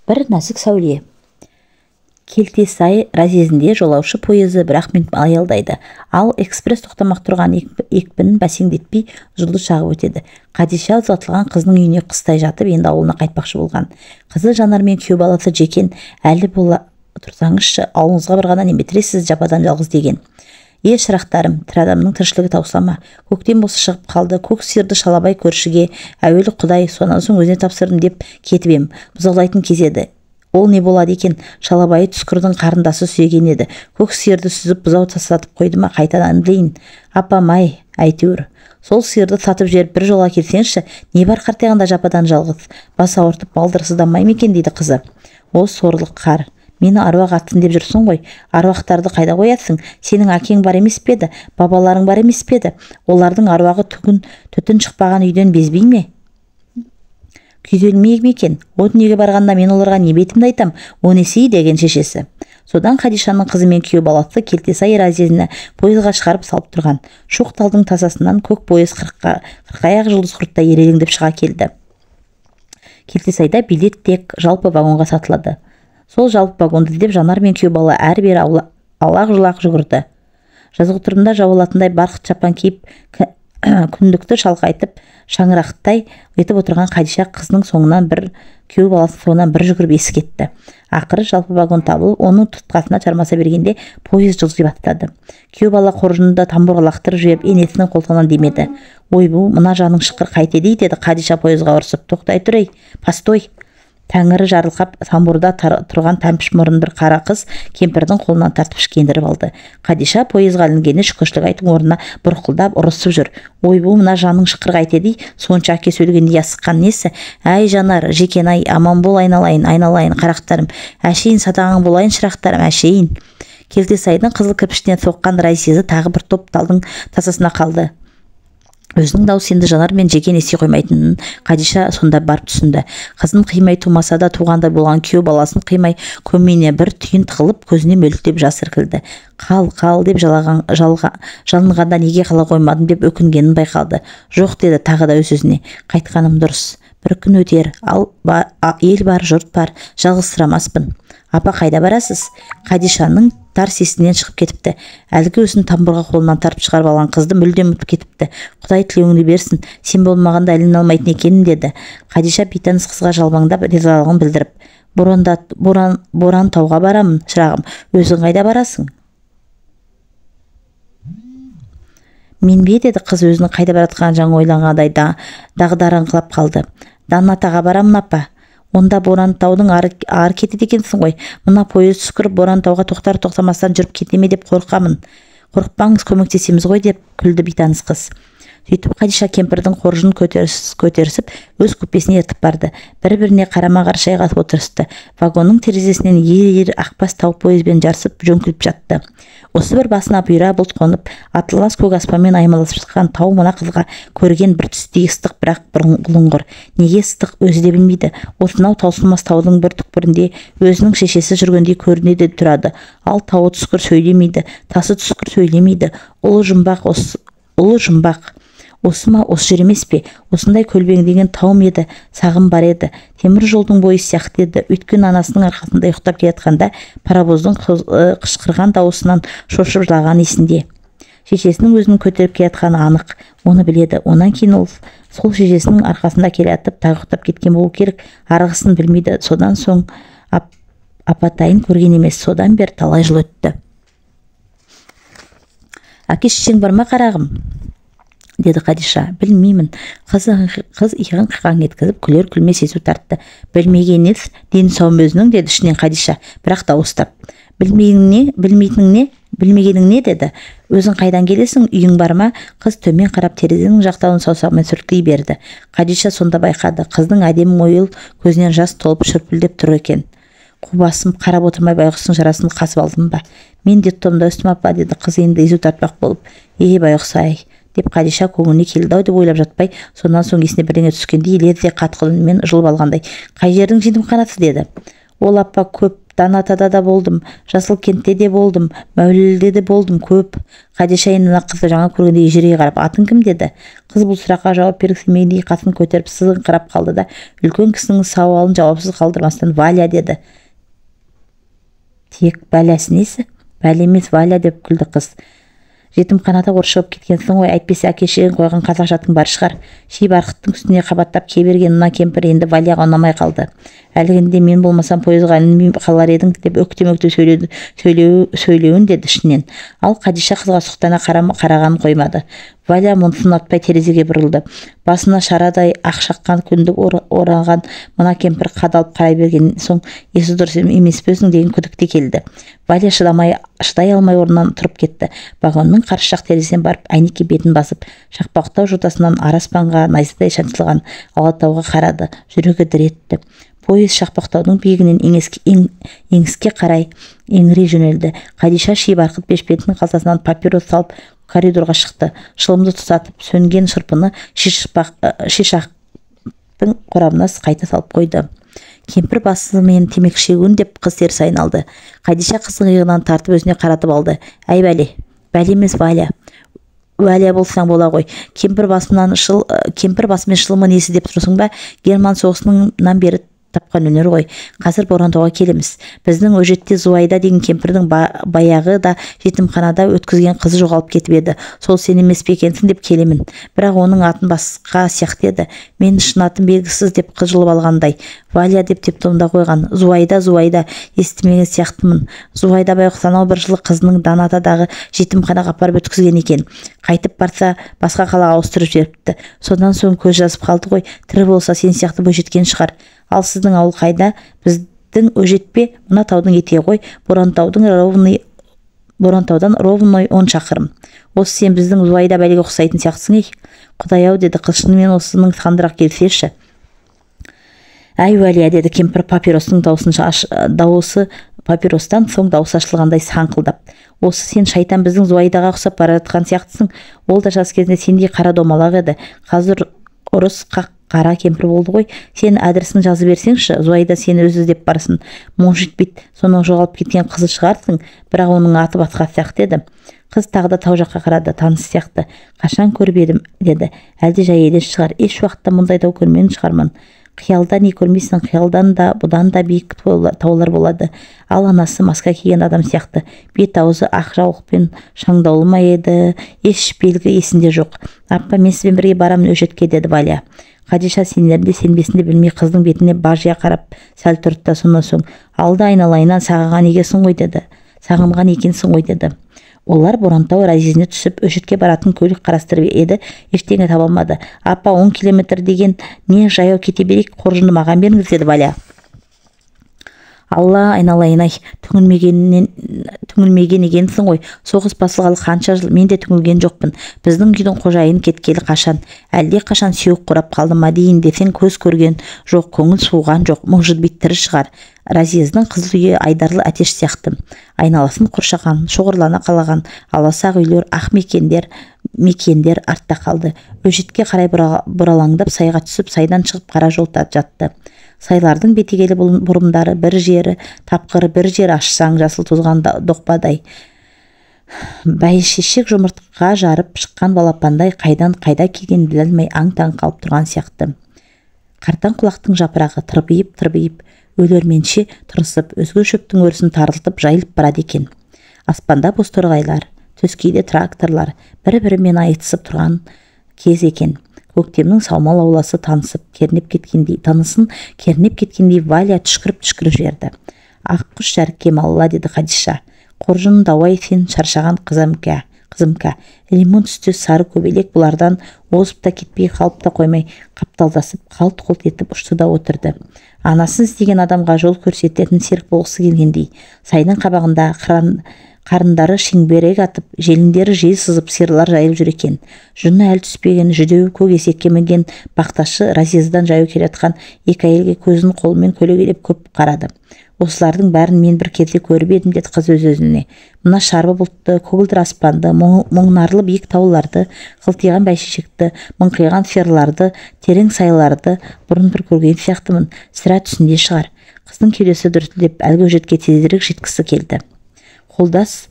Бір нәзік сәуле. Келтесай разъезінде жолаушы пойызы бір-ақ минут аялдайды. Ал экспресс тоқтамақ тұрған екпінін бәсеңдетпей жұлдыз шағып өтеді. Қадиша ұзатылған қызының үйіне қыстай жатып, енді ауылына қайтпақшы болған. Қызы Жанар мен күйеу баласы Жекен әлі бола тұрсаңызшы, ауылыңызға барғанда не бітіресіз жападан жалғыз деген. Е, шырақтарым, тірі адамның тіршілігі таусыла ма? Көктем болса шығып қалды, көк сиырды Шалабай көршіге әуелі Құдай, сонан соң өзіне тапсырдым деп кетіп ем. Бұзаулайтын кез еді. Ол не болады екен? Шалабайы түскірдің қарындасы сүйеген еді. Көк сиырды сүзіп бұзау тастатып қойды ма, қайтадан білейін. Апам-ай, әйтеуір. Сол сиырды сатып жіберіп бір жола келсеңші, не бар қартайғанда жападан жалғыз. Бас ауыртып балдыр сыздамай ма екен, дейді қызы. О, сорлы қар. Мені аруақ атсын деп жүрсің ғой. Аруақтарды қайда қоясың? Сенің әкең бар емес пе еді? Бабаларың бар емес пе еді? Олардың аруағы түтін шықпаған үйден безбей ме? Күйзелмей ме екен? О дүниеге барғанда мен оларға не бетімді айтам? О несі деген шешесі. Содан Қадишаның қызы мен күйеу баласы Келтесай разъезіне пойызға шығарып салып тұрған. Шоқ талдың тасасынан көк пойыз қырқаяқ жұлдыз құрттай ирелеңдеп шыға келді. Келтесайда билет тек жалпы вагонға сатылады. Сол жалпы вагонды іздеп Жанар мен күйеу бала әрі-бері алақ-жұлақ жүгірді. Жазғытұрымда жабылатындай барқыт шапан киіп, күндікті шалқайтып, шаңырақтай етіп отырған Қадиша қызының соңынан бір, күйеу баласының соңынан бір жүгіріп есі кетті. Ақыры жалпы вагон табылып, оның тұтқасына жармаса бергенде пойыз жылжи бастады. Күйеу бала қоржынды тамбурға лақтырып жіберіп, енесінің қолтығынан демеді. Ойбу, мына жаның шыққыр қайтеді, деді Қадиша пойызға ұрсып. Тоқтай тұр ей, постой. Тәңірі жарылқап, тамбурда тұрған тәмпіш мұрын бір қара қыз кемпірдің қолынан тартып ішкендіріп алды. Қадиша пойызға ілінгеніне шүкіршілік айту орнына бұрқылдап ұрысып жүр. Ойбу, мына жаның шыққыр қайтеді, сонша әкесі өлгенде асыққан несі? Әй, Жанар, Жекен-ай, аман бол айналайын, айналайын, қарақтарым. Әшейін садағаң болайын, шырақтарым, әшейін. Келтесайдың қызыл кірпіштен соққан разъезі тағы бір топ талдың тасасына қалды. Өзінің даусы енді Жанар мен Жекен ести қоймайтынын Қадиша сонда барып түсінді. Қызын қимай тумаса да туғандай болған күйеу баласын қимай көмейіне бір түйін тығылып, көзіне мөлтілдеп жас іркілді. Қал, қал деп жалынғанда неге қала қоймадым деп өкінгенін байқалды. Жоқ деді тағы да өз өзіне. Қайтқаным дұрыс. Бір күн өтер, ал ел бар, жұрт бар, жалғызсырамаспын. Апа, қайда барасыз? Қадишаның тар сесінен шығып кетіпті. Әлгі өзін тамбурға қолынан тартып шығарып алған қызды мүлдем ұмытып кетіпті. Құдай тілеуіңді берсін, сен болмағанда іліне алмайтын екенін деді. Қадиша бейтаныс қызға жалбаңдап ризалығын білдіріп, Боран тауға барамын, шырағым, өзің қайда барасың? Мен бе, деді қыз өзінің қайда баратқанын жаңа ойланғандай дағдарыңқылап қалды. Данатаға барамын, апа. Онда Боран таудың ары кетеді екенсің ғой. Мына пойыз түскіріп Боран тауға тоқтар тоқтамастан жүріп кете ме деп қорқамын. Қорықпаңыз, көмектесеміз ғой деп күлді бейтаныс қыз. Сөйтіп Қадиша кемпірдің қоржынын көтерісіп, өз купесіне ертіп барды. Бір-біріне қарама-қарсы жайғасып отырысты. Вагонның терезесінен ер-ер ақбас тау пойызбен жарысып жөңкіліп жатты. Осы бір басына бұйра бұлт қонып, атлас көк аспанмен аймаласып жатқан тау мына қызға көрген бір түстей ыстық, бірақ бұлыңғыр. Неге ыстық, өзі де білмейді. Осынау таусылмас таудың бір түкпірінде өзінің шешесі жүргендей көрінеді тұрады. Ал тауы түскір сөйлемейді, тасы түскір сөйлемейді. Ұлы жұмбақ, ұлы жұмбақ. Осы ма, осы жер емес пе? Осындай көлбеңдеген тау ма еді, сағым бар еді. Темір жолдың бойы сияқты еді. Өйткені анасының арқасында ұйықтап келе жатқанда паровоздың қышқырған дауысынан шошып жылаған есінде. Шешесінің өзін көтеріп келе жатқаны анық, оны біледі. Онан кейін ол сол шешесінің арқасында келе жатып тағы ұйықтап кеткен болу керек. Арғысын білмейді. Содан соң апатайын көрген емес. Содан бері талай жыл өтті. Әке шешең бар ма, қарағым? Деді Қадиша. Білмеймін. Қыз иығын қиқаң еткізіп, күлер күлмес езу тартты. Білмеген ес, дені сау өзінің, деді ішінен Қадиша, бірақ дауыстап. Білмейтінің не? Білмегенің не, деді. Өзің қайдан келесің, үйің бар ма? Қыз төмен қарап терезенің жақтауын саусағымен сүрткілей берді. Қадиша сонда байқады. Қыздың әдемі мойыл көзінен жас толып шүрпілдеп тұр екен. Қу басым, қарап отырмай байғұстың жарасын қасып алдым ба? Мен детдомда өстім, апа, деді қыз енді езу тартпақ болып. Е, байғұс-ай, деп Қадиша көңіліне келді-ау деп ойлап жатпай, сонан соң есіне бірдеңе түскендей лезде қатқыл үнмен жұлып алғандай. Қай жердің жетімханасы, деді. Ол апа көп, Данатада да болдым, Жасылкентте де болдым, Мәуліде де болдым, көп. Қадиша енді мына қызды жаңа көргендей ежірейе қарап, атың кім деді. Қыз бұл сұраққа жауап бергісі келмегендей қасын көтеріп сызыңқырап қалды да, үлкен кісінің сауалын жауапсыз қалдырмастан Валя деді. Тек бәләсі несі? Бәле емес, Валя деп күлді қыз. Жетімханада орысша болып кеткенсің ғой, әйтпесе әке-шешең қойған қазақша атың бар шығар. Ши барқыттың үстіне қабаттап кие берген мына кемпір енді Валяға ұнамай қалды. Әлгінде мен болмасам пойызға ілінбей қалар едің деп өктем-өктем сөйлеуін деді ішінен. Ал Қадиша қызға сұқтана қарағанын қоймады. Валя мұнысын ұнатпай терезеге бұрылды. Басына шарадай ақ шаққан күндік ораған мына кемпір қадалып қарай берген соң есі дұрыс емес пе өзің деген күдік те келді. Валя шыдай алмай орнынан тұрып кетті. Вагонның қарсы жақ терезесіне барып әйнекке бетін басып, шақпақтау жотасынан ара аспанға найзадай шаншылған Алатауға қарады. Жүрегі дір етті. Пойыз шақпақтаудың биігінен еңіске қарай еңірей жөнелді. Қадиша ши барқыт бешпентінің қалтасынан папирос салып коридорға шықты. Шылымды тұтатып, сөнген шырпыны шишақтың қорабына қайта салып қойды. Кемпір басымен темекі шегуін деп қыз теріс айналды. Қадиша қыздың иығынан тартып өзіне қаратып алды. Әй бәле, бәле емес Валя. Уәлия болсаң бола ғой. Кемпір басымен шылымы несі деп тұрсың ба? Герман соғысынан бері тапқан өнер ғой. Қазір Борантауға келеміз. Біздің өжетте Зуайда деген кемпірдің баяғы да жетімханада өткізген қызы жоғалып кетіп еді. Сол сен емес пе екенсің деп келемін. Бірақ оның атын басқа сияқты еді. Мен шын атым белгісіз деп қыз жұлып алғандай. Валя деп томда қойған. Зуайда, Зуайда естімеген сияқтымын. Зуайда байғұс анау бір жылы қызының Данатадағы жетімханаға апарып өткізген екен. Қайтып барса басқа қалаға ауыстырып жіберіпті. Содан соң көз жазып қалды ғой. Тірі болса сен сияқты бойжеткен шығар. Ал сіздің ауыл қайда? Біздің өжетпе мына таудың етегі ғой. Борантаудан ровный 10 шақырым. Осы сен біздің Зуайда бәлеге ұқсайтын сияқтысың ей. Құдай-ау деді қыз, шынымен осының сандырақ келсеші. Әй Уәлия деді кемпір папиростың дауысы папиростан соң дауысы ашылғандай саңқылдап. Осы сен шайтан біздің Зуайдаға ұқсап бара жатқан сияқтысың. Ол да жас кезінде сендей қара домалақ еді. Қазір ұрыс қақ қара кемпір болды ғой. Сен адресін жазып берсеңші, Зуайда сені өзі іздеп барсын. Может быть, соның жоғалып кеткен қызы шығарсың, бірақ оның аты басқа сияқты еді. Қыз тағы да тау жаққа қарады, таныс сияқты. Қашан көріп едім, деді. Әлде жай елес шығар, еш уақытта мұндай тау көрмеген шығармын. Қиялда не көрмейсің, қиялдан да бұдан да биік таулар болады. Ал анасы маска киген адам сияқты. Бет аузы ақ жаулықпен шаңдаулы ма еді, еш белгі есінде жоқ. Апа, мен сізбен бірге барамын өжетке, деді Валя. Қадиша сенерін де сенбесін де білмей қыздың бетіне бажия қарап сәл тұрды да сонан соң алды айналайынан сағынған екенсің ғой деді. Сағынған екенсің ғой деді. Олар Борантау разъезіне түсіп өжетке баратын көлік қарастырып еді, ештеңе таба алмады. Апа, 10 километр деген не, жаяу кете берейік, қоржынды маған беріңіз деді Валя. Алла айналайын-ай, түңілмеген екенсің ғой. Соғыс басылғалы қанша жыл, мен де түңілген жоқпын. Біздің үйдің қожайын кеткелі қашан, әлде қашан сүйек құрап қалды ма дейін десең көз көрген жоқ, көңіл суыған жоқ. Может быть, тірі шығар. Разъездің қызыл үйі айдарлы әтеш сияқты. Айналасын қоршаған, шоғырлана қалаған аласа үйлер, ақ мекендер артта қалды. Өжетке қарай бұралаңдап сайға түсіп, сайдан шығып қара жол жатты. Сайлардың бетегелі бұрымдары бір жері тапқыр, бір жері ашсаң жасыл тозған доқпадай. Бәйшешек жұмыртқа жарып шыққан балапандай қайдан қайда келгенін біле алмай аң-таң қалып тұрған сияқты. Қартаң құлақтың жапырағы тырбиып-тырбиып өлерменше тырысып, өзге шөптің өрісін тарылтып жайылып барады екен. Аспанда бозторғайлар, төскейде тракторлар бір-бірімен айтысып тұрған кез екен. Көктемнің саумал ауласы танысын кернеп кеткендей Валя түшкіріп-түшкіріп жіберді. Ақ құс жәркем алла, деді Қадиша. Қоржын дауай сен шаршаған қызымка. Лимон түсті сары көбелек бұлардан озып та кетпей қалып та қоймай қапталдасып қалт-құлт етіп ұшты да отырды. Анасын іздеген адамға жол көрсететін серік болғысы келгендей. Сайдың қабағында Қарындары шеңберек атып, желіндері жел сызып, сиырлар жайылып жүр екен. Жүні әлі түспеген, жүдеу көк есекке мінген бақташы разъездан жаяу келе жатқан екі әйелге көзін қолымен көлегейлеп көп қарады. Осылардың бәрін мен бір кезде көріп едім, деді қыз өз-өзіне. Мына шарбы бұлтты, көгілдір аспанды, мұңнарлы биік тауларды, қылтиған бәйшешекті, мыңқиған сиырларды, терең сайларды бұрын бір көрген сияқтымын. Сірә түсінде шығар. Қыздың кеудесі дүрсілдеп, әлгі өжетке тезірек жеткісі келді. Қодас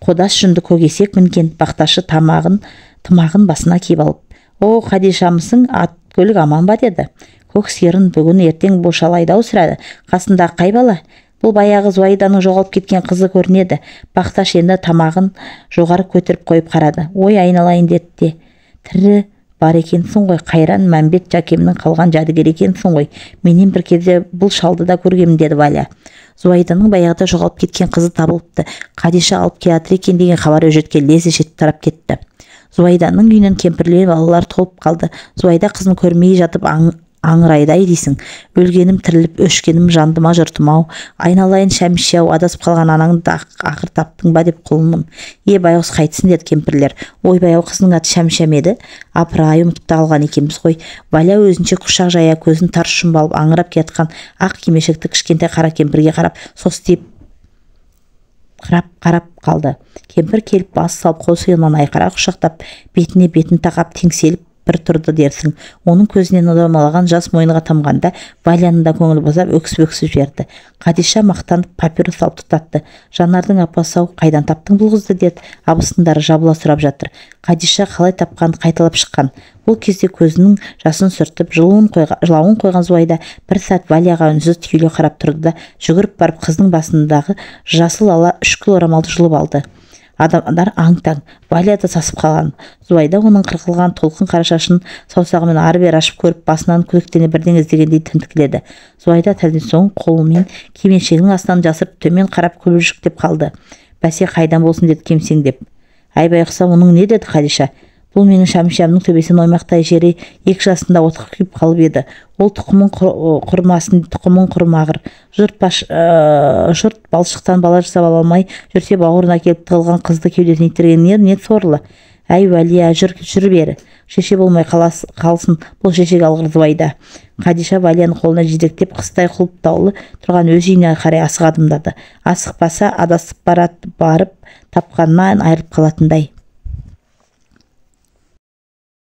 жүнді көк есек мінген бақташы тымағын басына киіп алып, «О, Қадишамысың, ат көлік аман ба?» деді. Көк сиырын бүгін ертең бошалайды ау сірә. Қасындағы қай бала? Бұл баяғы Зуайданың жоғалып кеткен қызы көрінеді. Бақташ енді тамағын жоғары көтеріп қойып қарады. Ой, айналайын деді де. Тірі бар екенсің ғой, қайран Мәмбет жәкемнің қалған жәдігері екенсің ғой. Менен бір кезде бұл шалды да көргенмін, деді Валя. Зуайданың баяғыда жоғалып кеткен қызы табылыпты. Қадиша алып келатыр екен деген хабар өжетке лезде жетіп тарап кетті. Зуайданың үйінен кемпірлер, балалар толып қалды. Зуайда қызын көрмей жатып аңырайдай дейсің. Өлгенім тіріліп, өшкенім жандыма жұртым-ау. Айналайын Шәмші-ау, адасып қалған анаңды ақыр таптың ба деп құлыным. Е, байғұс қайтсын, деді кемпірлер. Ойбай-ау, қызының аты Шәмші ме еді? Апырай, ұмытып та қалған екенбіз ғой. Валя өзінше құшақ жая көзін тарс жұмып алып аңырап келатқан ақ кимешекті кішкентай қара кемпірге қарап, состиып қарап қалды. Кемпір келіп бас салып, қос иығынан айқара құшақтап, бетіне бетін тақап теңселіп бір тұрды дерсің. Оның көзінен домалаған жас мойынға тамғанда Валяның да көңілі босап, өксіп-өксіп жіберді. Қадиша мақтанып папирос алып тұтатты. Жанардың апасы-ау, қайдан таптың бұл қызды, деді. Абысындары жабыла сұрап жатыр. Қадиша қалай тапқанын қайталап шыққан. Бұл кезде көзінің жасын сүртіп, жылауын қойған Зуайда бір сәт Валяға үнсіз түйіле қарап тұрды да, жүгіріп барып қыздың басындағы жасыл ала үшкіл орамалды жұлып алды. Адамдар аң-таң, Валя да сасып қалған. Зуайда оның қырқылған толқын қара шашын саусағымен ары-бері ашып көріп, басынан күдіктене бірдеңе іздегендей тінтікіледі. Зуайда сәлден соң қолымен кимешегінің астынан жасырып төмен қарап күлбіршіктеп қалды. Бәсе қайдан болсын, деді кемсеңдеп. Әй байғұс-ау, оның не, деді Қадиша. Бұл менің Шәмшиямның төбесінен оймақтай жері 2 жасында отқа күйіп қалып еді. Ол тұқымың құрмасын, тұқымың құрмағыр. Жұрт балшықтан бала жасап ала алмай жүрсе, бауырына келіп тығылған қызды кеудесіне итерген не сорлы. Әй, Уәлия, жүр бері. Шеше болмай қалсын, бұл шешеге алғыр Зуайда. Қадиша Валяның қолына жетектеп, қыстай құлыптаулы тұрған өз үйіне қарай асыға адымдады. Асықпаса адасып барып тапқанынан айырылып қалатындай.